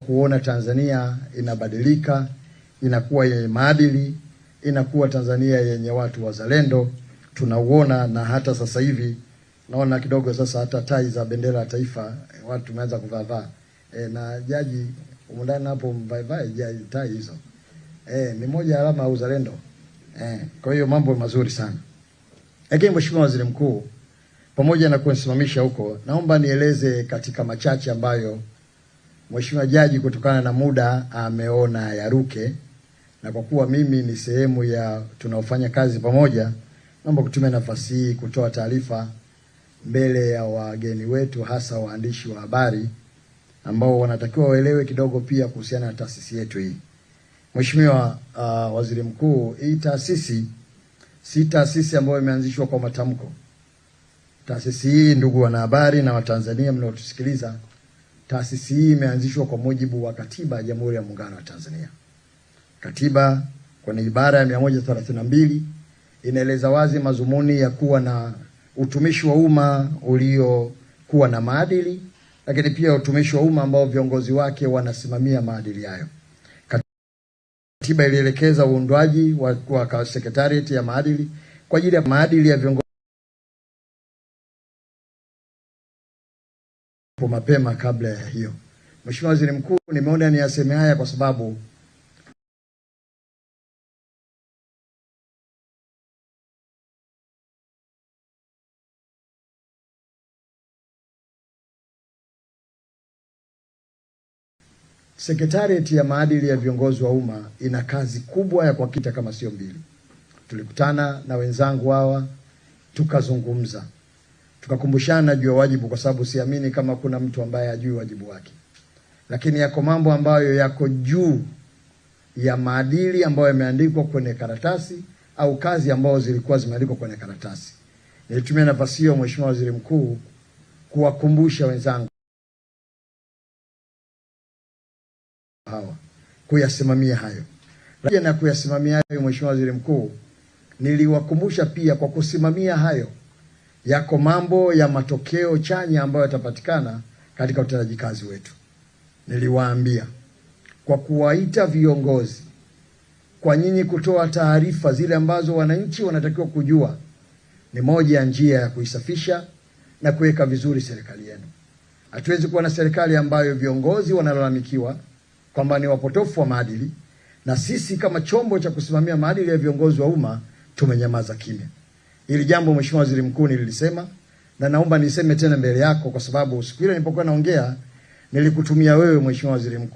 Kuona Tanzania inabadilika, inakuwa yenye maadili, inakuwa Tanzania yenye watu wazalendo, tunauona. Na hata sasa hivi naona kidogo sasa hata tai za bendera ya taifa watu tumeanza kuvaa vaa. Na jaji humu ndani hapo mvae jaji tai hizo. Ni moja alama ya uzalendo. Kwa hiyo mambo mazuri sana. Lakini Mheshimiwa Waziri Mkuu, pamoja na kunisimamisha huko, naomba nieleze katika machache ambayo Mheshimiwa Jaji kutokana na muda ameona yaruke, na kwa kuwa mimi ni sehemu ya tunaofanya kazi pamoja, naomba kutumia nafasi hii kutoa taarifa mbele ya wageni wetu, hasa waandishi wa habari ambao wanatakiwa waelewe kidogo pia kuhusiana na taasisi yetu hii. Mheshimiwa Waziri Mkuu, hii taasisi si taasisi ambayo imeanzishwa kwa matamko. Taasisi hii, ndugu wanahabari na Watanzania mnaotusikiliza, taasisi hii imeanzishwa kwa mujibu wa Katiba ya Jamhuri ya Muungano wa Tanzania. Katiba kwenye ibara ya 132 inaeleza wazi madhumuni ya kuwa na utumishi wa umma uliokuwa na maadili, lakini pia utumishi wa umma ambao viongozi wake wanasimamia maadili hayo. Katiba ilielekeza uundwaji wa sekretarieti ya maadili kwa ajili ya maadili ya viongozi mapema kabla ya hiyo. Mheshimiwa Waziri Mkuu, nimeona niyaseme haya kwa sababu Sekretarieti ya maadili ya viongozi wa umma ina kazi kubwa ya kuhakikisha kama sio mbili. Tulikutana na wenzangu hawa tukazungumza, tukakumbushana juu ya wajibu, kwa sababu siamini kama kuna mtu ambaye hajui wajibu wake, lakini yako mambo ambayo yako juu ya maadili ambayo yameandikwa kwenye karatasi au kazi ambazo zilikuwa zimeandikwa kwenye karatasi. Nilitumia nafasi hiyo, Mheshimiwa Waziri Mkuu, kuwakumbusha wenzangu hawa kuyasimamia hayo. Na kuyasimamia hayo, Mheshimiwa Waziri Mkuu, niliwakumbusha pia kwa kusimamia hayo yako mambo ya matokeo chanya ambayo yatapatikana katika utendaji kazi wetu. Niliwaambia kwa kuwaita viongozi, kwa nyinyi kutoa taarifa zile ambazo wananchi wanatakiwa kujua, ni moja ya njia ya kuisafisha na kuweka vizuri serikali yenu. Hatuwezi kuwa na serikali ambayo viongozi wanalalamikiwa kwamba ni wapotofu wa maadili, na sisi kama chombo cha kusimamia maadili ya viongozi wa umma tumenyamaza kimya. Hili jambo Mheshimiwa Waziri Mkuu nililisema na naomba niseme tena mbele yako, kwa sababu siku ile nilipokuwa naongea nilikutumia wewe Mheshimiwa Waziri Mkuu.